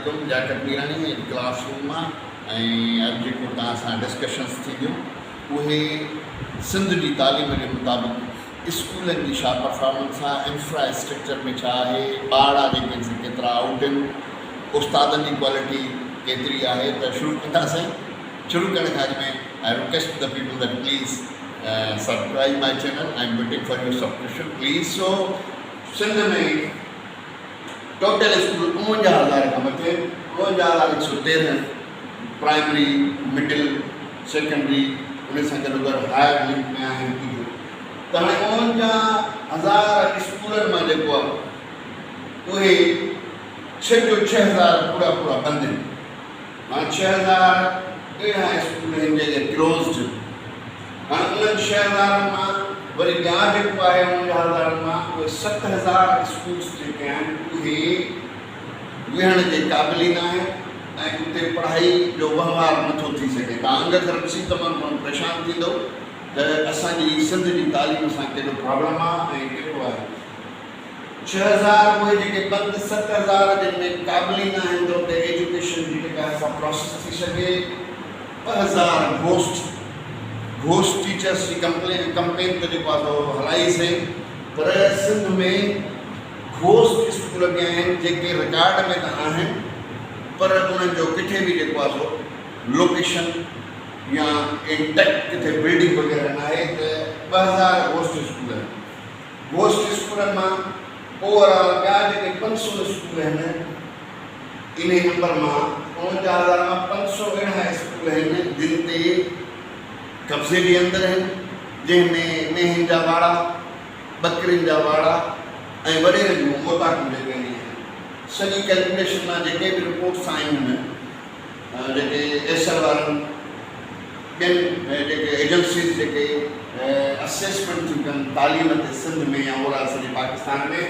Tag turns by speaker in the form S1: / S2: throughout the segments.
S1: عليڪم لياقت ميراڻي اڄ class room مان ۽ اڄ جيڪو توهان سان ڊسڪشنس ٿينديون اهي سنڌ جي تعليم جي مطابق اسڪولن جي ڇا پرفارمنس آ انفرا اسٽرڪچر ۾ ڇا آهي ٻارڙا جيڪي آهن سي ڪيترا آئوٽ آهن استادن جي ڪوالٽي ڪيتري آهي ته شروع ڪنداسين شروع ڪرڻ کان اڳ ۾ I request the people that please subscribe my channel I am waiting for your subscription please so Sindh ۾ total school 49 هزار کان مٿي، 49113 پرائمري، مڊل، سيڪنڊري ان سان گڏوگڏ هائر لنڪ ۾ آهن ڪجهه ته هاڻي 49 هزار اسڪولن مان جيڪو آهي اهي ڇهه جو 6000 پورا پورا بند آهن. معنيٰ 6000 اهڙا اسڪول آهن جيڪي ڪلوزڊ آهن. هاڻي انهن ڇهه هزارن مان وري ٻيا جيڪو آهي 49 هزارن مان اهي 7000 اسڪولس جيڪي آهن اهي ويهڻ جي قابل ئي ناهن ۽ اتي پڙهائي جو وهنوار نٿو ٿي سگهي. توهان انگ اکر ڏسي تمام گهڻو پريشان ٿيندؤ ته اسان جي سنڌ جي تعليم سان ڪيڏو پرابلم آهي ۽ ڪيترو آهي. 6000 اهي جيڪي بند 7000 جن ۾ قابل ئي ناهن ته اتي ايجوڪيشن جي جيڪا سا پراسيس ٿي سگهي. 2000 گهوسٽ گهوسٽ ٽيچرس جي ڪمپلين ڪمپين ته جيڪو آهي سو هلائي سين پر سنڌ ۾ گهوسٽ اسڪول به آهن جيڪي رڪارڊ ۾ ته آهن پر انهن جو ڪٿي به جيڪو آهي سو لوڪيشن يا انٽيڪٽ ڪٿي بلڊنگ وغيره ناهي ته 2000 گهوسٽ اسڪول آهن. گهوسٽ اسڪولن مان اوور آل ٻيا جيڪي 500 اسڪول آهن انهي نمبر مان 49 هزار مان 500 اهڙا اسڪول آهن جن تي قبضي جي اندر آهن جنهن ۾ مينهن جا واڙا، ٻڪرين جا واڙا ۽ وڏيرن جون اوطاقون جيڪي آهن سڄي ڪيلڪوليشن مان جيڪي به رپورٽس آيون آهن جيڪي ايسر وارن ٻين جيڪي ايجنسيز جيڪي اسيسمينٽ ٿيون ڪن تعليم تي سنڌ ۾ يا اوور آل سڄي پاڪستان ۾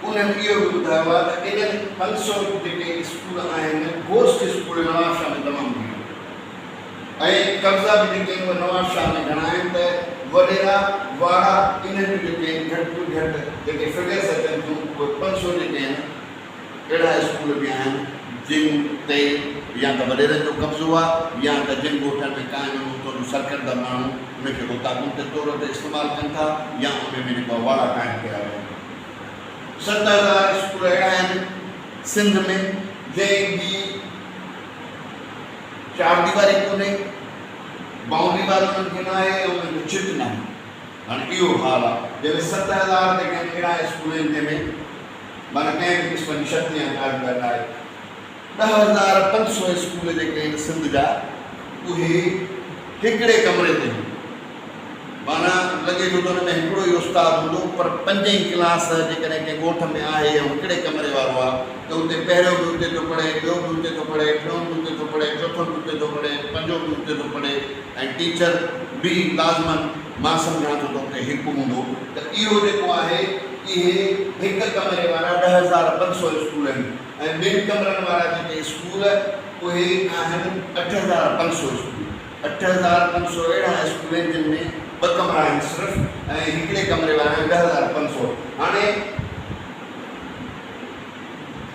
S1: انهن اهو به ٻڌايو آهي ته انهن 500 جيڪي اسڪول آهن گوسٽ اسڪول نوابشاهه ۾ تمام گهڻا آهن ۽ قبضا به جيڪي آهن اهي نوابشاهه ۾ گهڻا آهن ته وڏيرا واڙا انهن جون جيڪي آهن گهٽ ۾ گهٽ جيڪي فگرس اچن ٿيون اهي 500 جيڪي آهن اهڙا اسڪول به آهن جن تي يا ته وڏيرن جو قبضو آهي يا ته جن ڳوٺن ۾ قائم آهن اتو جو سرڪرده ماڻهو ان کي اوطاقن تي طور تي استعمال ڪن ٿا يا ان ۾ جيڪو آهي واڙا قائم ڪيا ويا آهن. 7000 اسڪول اهڙا آهن سنڌ ۾ جنهن جي چار ديواري ڪونهي، بائونڊري وال انهن کي ناهي ۽ انهن جو ڇت ناهي. هاڻي اهو حال آهي جنهن ۾ 7000 جيڪي آهن اهڙا اسڪول آهن جنهن ۾ معنيٰ ڪنهن به قسم جي شرط يا ڪارگار ناهي. 10500 اسڪول جيڪي آهن سنڌ جا اهي هڪڙي ڪمري تي آهن. معنيٰ لڳي ٿو ته ان ۾ هڪڙو ئي استاد هوندو پر پنج ئي ڪلاس جيڪڏهن ڪنهن ڳوٺ ۾ آهي ۽ هڪڙي ڪمري وارو آهي ته اتي پهريون به اتي ٿو پڙهي، ٻيو به اتي ٿو پڙهي، ٽيون به اتي ٿو پڙهي، چوٿون به اتي ٿو پڙهي، پنجون به اتي ٿو پڙهي ۽ ٽيچر به لازماً مان سمجهان ٿو ته اتي هڪ هوندو ته اهو جيڪو آهي اهي هڪ ڪمري وارا 10500 اسڪول آهن ۽ ٻن ڪمرن وارا جيڪي اسڪول اهي آهن 8500 اسڪول. 8500 اهڙا اسڪول آهن جن ۾ ٻه ڪمرا آهن صرف ۽ هڪڙي ڪمري وارا آهن 10500. هاڻي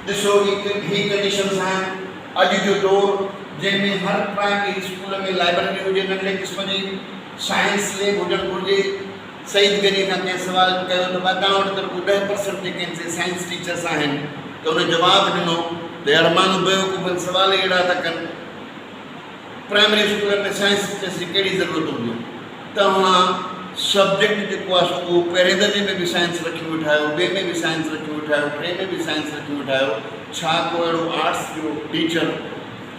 S1: ڏسو هي ڪنڊيشنز آهن اڄ جو دور جنهن ۾ هر پرائمري اسڪول ۾ لائبرري هجي ننڍڙي قسم جي سائنس ليب هجڻ گهرجي. سعيد غني کان ڪنهن سوال ڪيو ته ڀاء توهان وٽ ته رڳو 10% جيڪي آهن سي سائنس ٽيچرس آهن ته ان جواب ڏنو ته يار ماڻهو بيوقوف آهن سوال ئي اهڙا ٿا ڪن پرائمري اسڪولن ۾ سائنس ٽيچرس جي ڪهڙي ضرورت هوندي آهي توهان سبجيڪٽ جيڪو آهي سو اهو پهرين درجي ۾ به سائنس رکيون ويٺا آهيو ٻئي ۾ به سائنس رکيون ويٺا آهيو ٽئين ۾ به سائنس رکيون ويٺا آهيو ڇا ڪو اهڙو آرٽس جو ٽيچر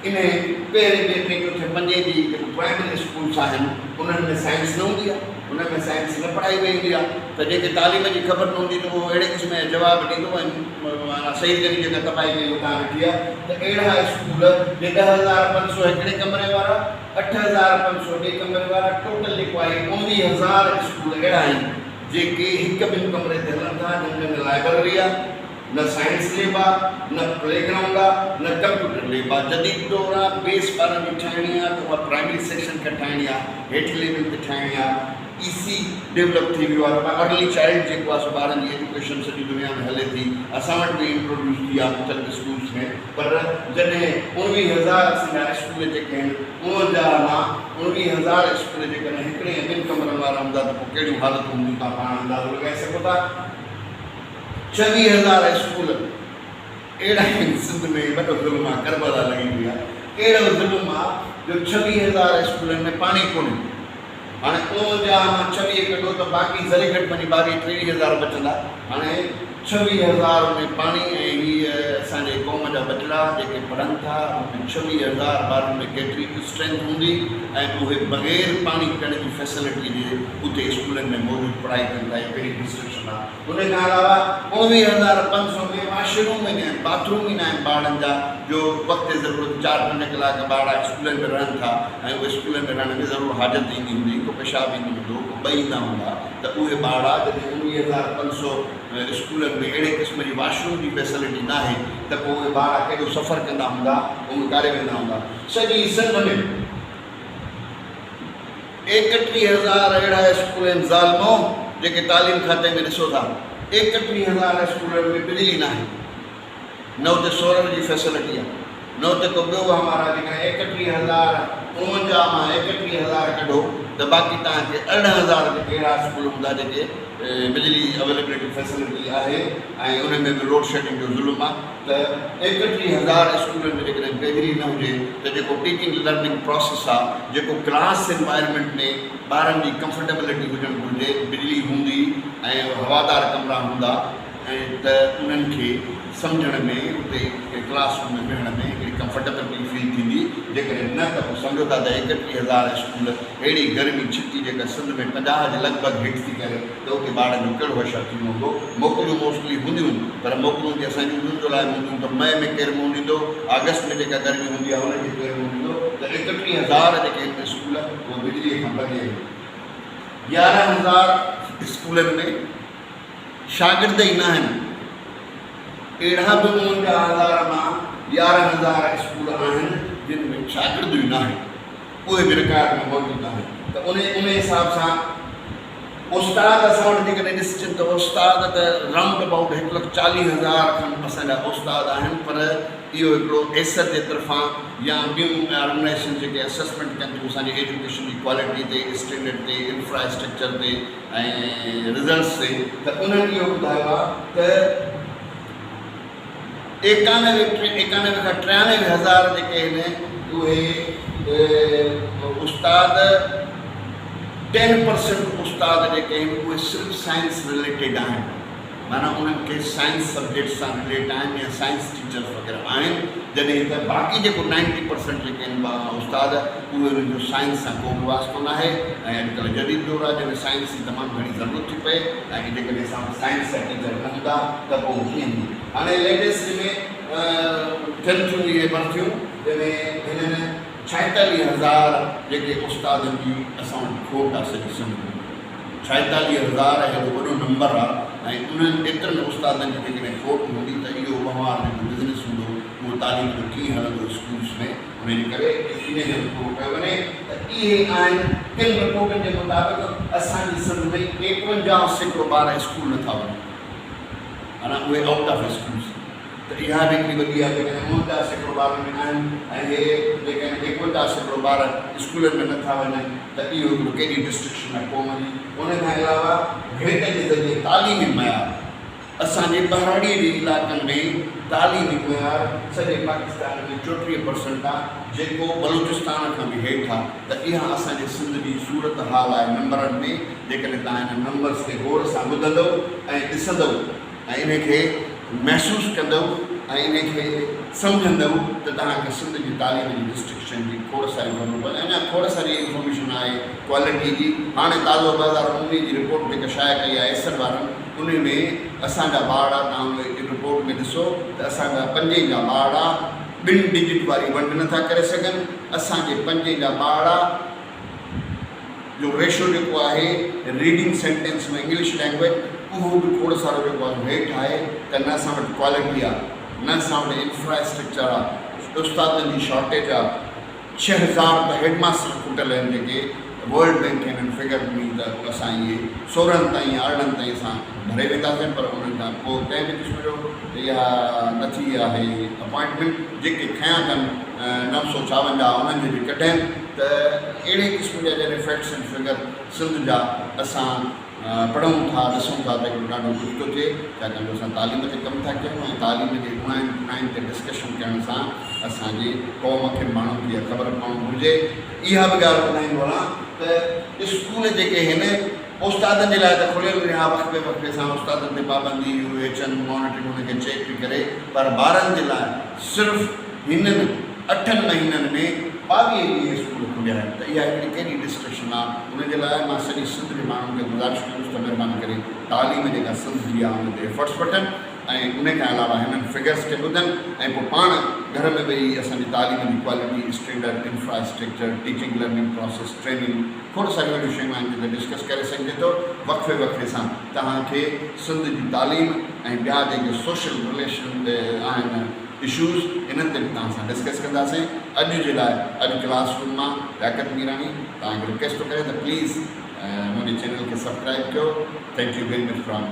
S1: انهي پهرين، ٻئي، ٽئين، چوٿين، پنجين جي جيڪو پرائمري اسڪولس آهن انهن ۾ سائنس نه هوندي آهي، انهن ۾ سائنس نه پڙهائي وئي هوندي آهي ته جنهن کي تعليم جي خبر نه هوندي ته اهو اهڙي قسم جا جواب ڏيندو ۽ معنيٰ سعيد غني جيڪا تباهي ڪئي اها توهان ڏٺي آهي ته اهڙا اسڪول جي 10500 هڪڙي ڪمري وارا، 8500 ٻئي ڪمري وارا ٽوٽل جيڪو آهي 19000 اسڪول اهڙا آهن جيڪي هڪ ٻن ڪمري تي هلن ٿا جن ۾ نه لائبرري آهي، نه سائنس ليب آ، نه پلي گرائونڊ آ، نه ڪمپيوٽر ليب آ. جديد دور آ، بيس ٻارن جي ٺاهڻي آ ته اها پرائمري سيڪشن کان ٺاهڻي آ، هيٺ ليول تي ٺاهڻي آ. اي سي ڊولپ ٿي ويو آ ته ارلي چائلڊ جيڪو آ سو ٻارن جي ايجوڪيشن سڄي دنيا ۾ هلي ٿي. اسان وٽ به انٽروڊيوس ٿي آ مختلف اسڪولس ۾. ۾ پر جڏهن 19 هزار اسان جا اسڪول جيڪي آهن 49 مان 19 هزار اسڪول جيڪڏهن هڪڙي ۽ ٻن ڪمرن وارا هوندا ته پوء ڪهڙيون حالتون هونديون توهان پاڻ اندازو لڳائي سگهو ٿا. 24 هزار اسڪول اهڙا آهن سنڌ ۾ وڏو ظلم آهي ڪربلا لڳي پئي آهي اهڙو ظلم آهي جو 26 هزار اسڪولن ۾ پاڻي ڪونهي. هاڻي 49 مان 26 ڪڍو ته باقي ذري گهٽ وڃي ٻاويهه ٽيويهه هزار بچندا. هاڻي 26 هزار ۾ پاڻي ۽ هي اسان جي قوم جا ٻچڙا جيڪي پڙهن ٿا ان ۾ 26 هزار ٻارن ۾ ڪيتري اسٽرينٿ هوندي ۽ اهي بغير پاڻي پيئڻ جي فيسلٽي جي اتي اسڪولن ۾ موجود پڙهائي ڪن ٿا. هي ڪهڙي ڊسٽرڪشن آهي. ان کان علاوه 19500 ۾ واش روم ئي ناهن، باٿ روم ئي ناهن ٻارڙن جا جو وقت ضرورت چار پنج ڪلاڪ ٻارڙا اسڪولن ۾ رهن ٿا ۽ اهي اسڪولن ۾ رهڻ ۾ ضرور حاجت ايندي هوندي، ڪو پيشاب ايندو هوندو، ڪو ٻه ايندا هوندا ته اهي ٻارڙا جڏهن 19500 اسڪولن ۾ اهڙي قسم جي واش روم جي فيسلٽي ناهي ته پوء اهي ٻارڙا ڪيڏو سفر ڪندا هوندا، اهي ڪاڏي ويندا هوندا. سڄي سنڌ ۾. 31 هزار اهڙا اسڪول آهن ظالمو جيڪي تعليم کاتي ۾ ڏسو ٿا 31 هزار اسڪولن ۾ بجلي ناهي نه اتي سولر جي فيسلٽي آهي نه اتي ڪو ٻيو وهنوار آهي جيڪڏهن 31 هزار 49 مان 31 هزار ڪڍو ته باقي توهان کي 18 هزار جيڪي اهڙا اسڪول هوندا جيڪي بجلي اويليبلٽي فيسلٽي آهي ۽ ان ۾ به لوڊ شيڊنگ جو ظلم آهي ته 31 هزار اسڪولن ۾ جيڪڏهن بهتري نه هجي ته جيڪو ٽيچنگ لرننگ پراسيس آ جيڪو ڪلاس انوائرمينٽ ۾ ٻارن جي ڪمفرٽيبلٽي هجڻ گهرجي بجلي هوندي ۽ هوادار ڪمرا هوندا ۽ ته انهن کي سمجهڻ ۾ اتي ڪلاس روم ۾ ويهڻ ۾ هڪڙي ڪمفرٽيبلٽي فيل ٿيندي جيڪڏهن نه ته پوء سمجهو ٿا ته 31 هزار اسڪول اهڙي گرمي ڇتي جيڪا سنڌ ۾ 50 جي لڳ ڀڳ هيٺ ٿي ڪري ته اتي ٻارڙن جو ڪهڙو حشر ٿيندو هوندو. موڪلون موسٽلي هونديون پر موڪلون جي اسان جون جون جولاء ۾ هونديون ته مئي ۾ ڪير منهن ڏيندو، آگسٽ ۾ جيڪا گرمي هوندي آهي ان کي ڪير منهن ڏيندو ته 31 هزار جيڪي آهن اسڪول اهي بجليء کان بغير آهن. 11 هزار اسڪولن ۾ شاگرد ئي ناهن. اهڙا به 49 هزار مان 11 هزار اسڪول آهن جن ۾ شاگرد ئي ناهن. اهي به رڪارڊ ۾ موجود آهن ته انهي حساب سان استاد اسان وٽ جيڪڏهن ڏسجن ته استاد ته رائونڊ ابائوٽ هڪ لک چاليهه هزار کن اسان جا استاد آهن پر اهو هڪڙو ايسر جي طرفان يا ٻيون آرگنائيزيشن جيڪي اسسمينٽ ڪن ٿيون اسان جي ايجوڪيشن جي ڪوالٽي تي اسٽينڊرڊ تي انفرا اسٽرڪچر تي ۽ رزلٽس تي ته انهن اهو ٻڌايو آهي ته ايڪانوي ايڪانوي کان ٽيانوي هزار جيڪي آهن اهي استاد ٽين پرسنٽ استاد جيڪي آهن اهي صرف سائنس رليٽيڊ آهن معنيٰ انهن کي سائنس سبجيڪٽ سان رليٽ آهن يا سائنس ٽيچرس وغيره آهن جڏهن ته باقي جيڪو نائنٽي پرسنٽ جيڪي آهن استاد اهي انهن جو سائنس سان ڪو به واسطو ناهي ۽ اڄڪلهه جديد دور آهي جنهن ۾ سائنس جي تمام گهڻي ضرورت ٿي پئي ۽ جيڪڏهن اسان وٽ سائنس جا ٽيچر نه هوندا ته پوء ڪيئن هوندو. هاڻي ليٽيسٽ ۾ ٿين ٿيون اهي ڀرتيون جنهن ۾ هنن ڇائيتاليهه هزار جيڪي استادن جي اسان وٽ کوٽ آهي سڄي سنڌ ۾ ڇائيتاليهه هزار هيڏو وڏو نمبر آهي ۽ انهن ايترن استادن جي جيڪڏهن کوٽ هوندي ته اهو وهنوار جيڪو بزنس هوندو اهو تعليم جو ڪيئن هلندو اسڪولس ۾ انهي جي ڪري انهي جو به پورو ڪيو وڃي ته اهي آهن ڪن رپورٽن جي مطابق اسان جي سنڌ ۾ 51% ٻار اسڪول نٿا وڃن معنيٰ اهي آئوٽ آف اسڪولس ته اها به هڪڙي وڏي آهي جيڪڏهن 49% ٻار ان ۾ آهن ۽ اهي جيڪڏهن 51% ٻار اسڪولن ۾ نٿا وڃن ته اهو هڪڙو ڪيڏي ڊسٽرڪشن آهي قوم جي ان کان علاوه ڀيٽ جي ذريعي تعليمي معيار اسان جي ٻهراڙيء جي علائقن ۾ تعليمي معيار سڄي پاڪستان ۾ 34 پرسنٽ آ جيڪو بلوچستان کان به هيٺ آ ته اها اسان جي سنڌ جي صورت حال آهي نمبرن ۾ جيڪڏهن توهان انهن نمبرز کي غور سان ٻڌندؤ ۽ ڏسندؤ ۽ انهي کي محسوس ڪندؤ ۽ انهي کي سمجهندؤ ته توهان کي سنڌ جي تعليم جي ڊسٽرڪشن جي کوڙ ساري خبر پوندي. اڃا کوڙ ساري انفارميشن آهي ڪوالٽي جي. هاڻي تازو 2019 جي رپورٽ جيڪا شايع ڪئي آهي ايسر وارن انهي ۾ اسان جا ٻارڙا توهان انهي رپورٽ ۾ ڏسو ته اسان جا پنجين جا ٻارڙا ٻن ڊجٽ واري ونڊ نٿا ڪري سگهن اسان جي پنجين جا ٻارڙا جو ريشو جيڪو آهي ريڊنگ سينٽينس ۾ انگلش لينگويج اهو به کوڙ سارو جيڪو آهي هيٺ آهي ته نه اسان وٽ ڪوالٽي آهي نه اسان وٽ انفرا اسٽرڪچر آهي استادن جي شارٽيج آهي 6000 ته هيڊ ماستر کٽل آهن جيڪي ورلڊ بينڪ کي هنن فگر ڏني ته اسان اهي 16 تائين يا 18 تائين اسان ڀري وينداسين پر انهن کان ڪو ڪنهن به قسم جو اها نه ٿي آهي اپائنٽمينٽ جيڪي کنيا اٿن 956 انهن جي به ڪڍين ته اهڙي قسم جا جڏهن فيڪٽس اينڊ فگر سنڌ جا اسان پڙهون ٿا ڏسون ٿا ته هڪڙو ڏاڍو ڏک ٿو ٿئي ڇاڪاڻ جو اسان تعليم تي ڪم ٿا ڪيون ۽ تعليم جي اوڻاين پڻاين تي ڊسڪشن ڪرڻ سان اسان جي قوم کي ماڻهن کي اها خبر پوڻ گهرجي. اها به ڳالهه ٻڌائيندو هلان ته اسڪول جيڪي هن استادن جي لاء ته کليل رهيا وقفي وقفي سان استادن تي پابندي اهي اچن مانيٽرنگ انهن کي چيڪ به ڪري پر ٻارن جي لاء صرف هنن اٺن مهينن ۾ 22 ڏينهن اسڪول کليا آهن ته اها هڪڙي ڪيڏي ڊسڪريشن آهي ان جي لاء مان سڄي سنڌ جي ماڻهن کي گذارش ڪندس ته مهرباني ڪري تعليم جيڪا سنڌ جي آهي ان تي ايفرٽس وٺن ۽ ان کان علاوه هنن فگرس کي ٻڌن ۽ پوء پاڻ گهر ۾ ويهي اسان جي تعليم جي quality, standard, infrastructure, teaching learning process, training کوڙ ساريون اهڙيون شيون آهن جن تي ڊسڪس ڪري سگهجي ٿو وقفي وقفي سان توهان کي سنڌ جي تعليم ۽ ٻيا جيڪي سوشل رليشن آهن اشوز انهن تي به توهان سان ڊسڪس ڪنداسين اڄ جي لاء اڄ ڪلاس روم مان لياقت ميراڻي توهان کي رڪويسٽ ٿو ڪريان ته پليز منهنجي چينل کي سبڪرائب ڪيو thank you very much from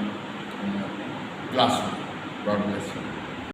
S1: class room God bless you.